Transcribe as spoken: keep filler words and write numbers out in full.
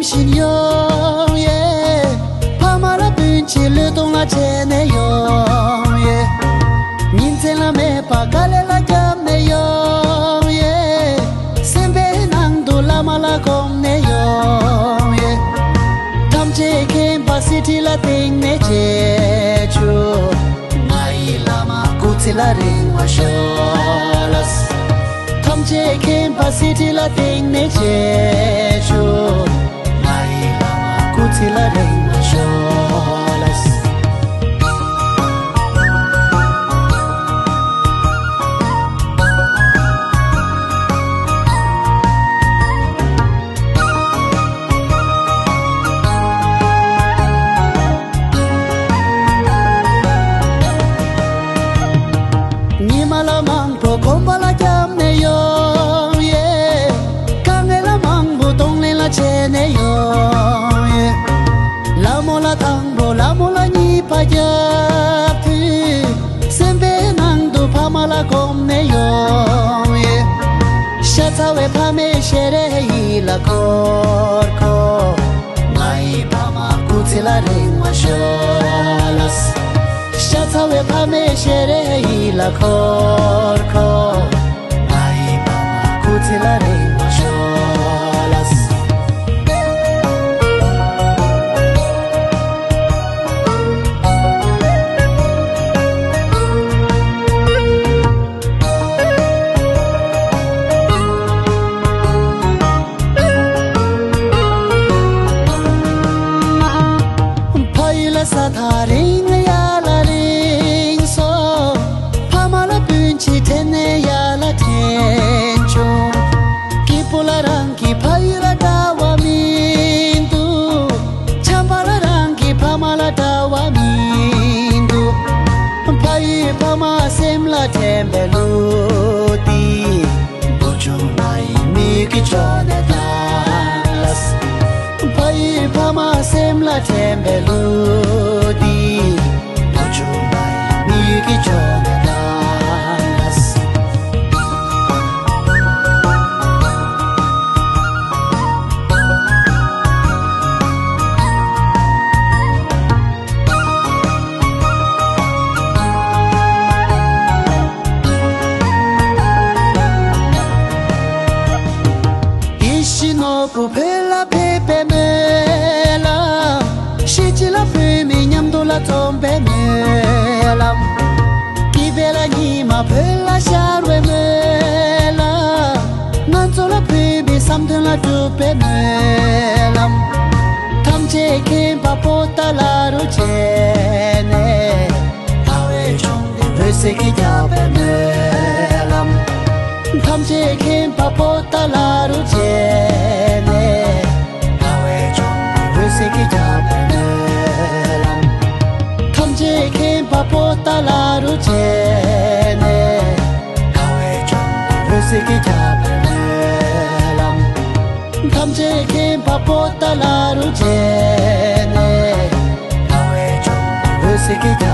བཞིན་ཡོང་ཡེ། ཕ་མ་ལ་སྤུན་མཆེད་བློས་གཏོང་ལ་བྱས་ནས་ཡོང་ཡེ། ཉིན་མཚན་ལ་མེད་པ་དཀའ་ལས་ལ་བརྒྱབ་ནས་ཡོང་ཡེ། སེམས་པའི་ནང་དུ་བླ་མ་ལ་སྒོམ་ནས་ཡོང་ཡེ། ཐམས་ཅད་མཁྱེན་པ་གསེར་ཁྲི་ལ་བརྟེན་ནས་བྱེད་ཆོག་ང་ཡི་བླ་མ་སྐུ་ཚེ་ལ་རིང་བ་ཤོག་ལགས། ཐམས་ཅད་མཁྱེན་པ་གསེར་ཁྲི་ལ་བརྟེན་ནས་བྱེད་ཆོག་ང་ཡི་བླ་མ་སྐུ་ཚེ་ལ་རིང་བ་ཤོག་ལགས། ཉི་མ་ལ་མང་པོ་གོམ་པ་ལ་བརྒྱབ་ནས་ཡོང་ཡེ། དཀའ་ངལ་ལ་མང་པོ་གདོང་ལེན་ལ་བྱས་ནས་ཡོང་ཡེ། ལ་མོ་ལ་དང་པོ་ལ་མོ་ལ་གཉིས་པ་རྒྱབ་དུས། སེམས་པའི་ནང་དུ་ཕ་མ་ལ་སྒོམ་ནས་ཡོང་ཡེ། ཤ་ཚ་བའི་ཕ་མའི་ཞལ་རས་ཡིད་ལ་འཁོར་འཁོར། ང་ཡི་ཕ་མ་སྐུ་ཚེ་ལ་རིང་བ་ཤོག་ལགས། ཤ་ཚ་བའི་ཕ་མའི་ཞལ་རས་ཡིད་ལ་འཁོར་འཁོར། ང་ཡི་ཕ་མ་སྐུ་ཚེ་ལ་རིང་བ་ཤོག་ལགས། ཕ་ཡུལ་ལ་ས་ཐག་རིང་ཡར་ལ་རིང་སོང་། ཕ་མ་ལ་སྤུན་མཆེད་དྲན་ནས་ཡར་ལ་དྲན་བྱུང་། སྐྱིད་པོ་ལ་རང་གི་ཕ་ཡུལ་ལ་འདྲ་བ་མི་འདུག་ཆམ་པ་ལ་རང་གི་ཕ་མ་ལ་འདྲ་བ་མི་འདུག་ཕ་ཡུལ་ཕ་མ་སེམས་ལ་དྲན་པའི་ལུགས་འདི། བུ་ཆུང་ང་ཡི་མིག་གི་ཕྱོགས་ནས་ལྟ་ལགས། ཕ་ཡུལ་ཕ་མ་སེམས་ལ་དྲན་པའི་ལུགས་འདི། བུ་ཆུང་ང་ཡི་མིག་གི་ཕྱོགས་ནས་ལྟ་ལགས། ཡིད་བཞིན་ནོར་བུ་བོད་ལ་ཕེབས་པའི་སྨོན་ལམ། གཞིས་བྱེས་ལ་བོད་མི་མཉམ་དུ་ལ་འཛོམས་པའི་སྨོན་ལམ། སྐྱིད་པའི་ལ་ཉི་མ་བོད་ལ་ཤར་བའི་སྨོན་ལམ། ང་ཚོ་ལ་བོད་མི་བསམ་དོན་ལ་འགྲུབ་པའི་སྨོན་ལམ། ཐམས་ཅད་མཁྱེན་པ་པོ་ཏཱ་ལ་རུ་བྱས་ནས། དགའ་བའི་གཅོང་འོད་ཟེར་གྱིས་ཁྱབ་པའི་སྨོན་ལམ། ཐམས་ཅད་མཁྱེན་པ་པོ་ཏཱ་ལ་རུ་བྱས་ནས། དགའ་བའི་གཅོང་འོད་ཟེར་གྱིས་ཁྱབ་པའི་སྨོན་ལམ། ཐམས་ཅད་མཁྱེན་པ་པོ་ཏཱ་ལ་རུ་བྱས་ནས། དགའ་བའི་གཅོང་འོད་ཟེར་གྱིས་ཁྱབ་པའི་སྨོན་ལམ། ཐམས་ཅད་མཁྱེན་པ་པོ་ཏཱ་ལ་རུ་བྱས་ནས། དགའ་བའི་གཅོང་འོད་ཟེར་གྱིས་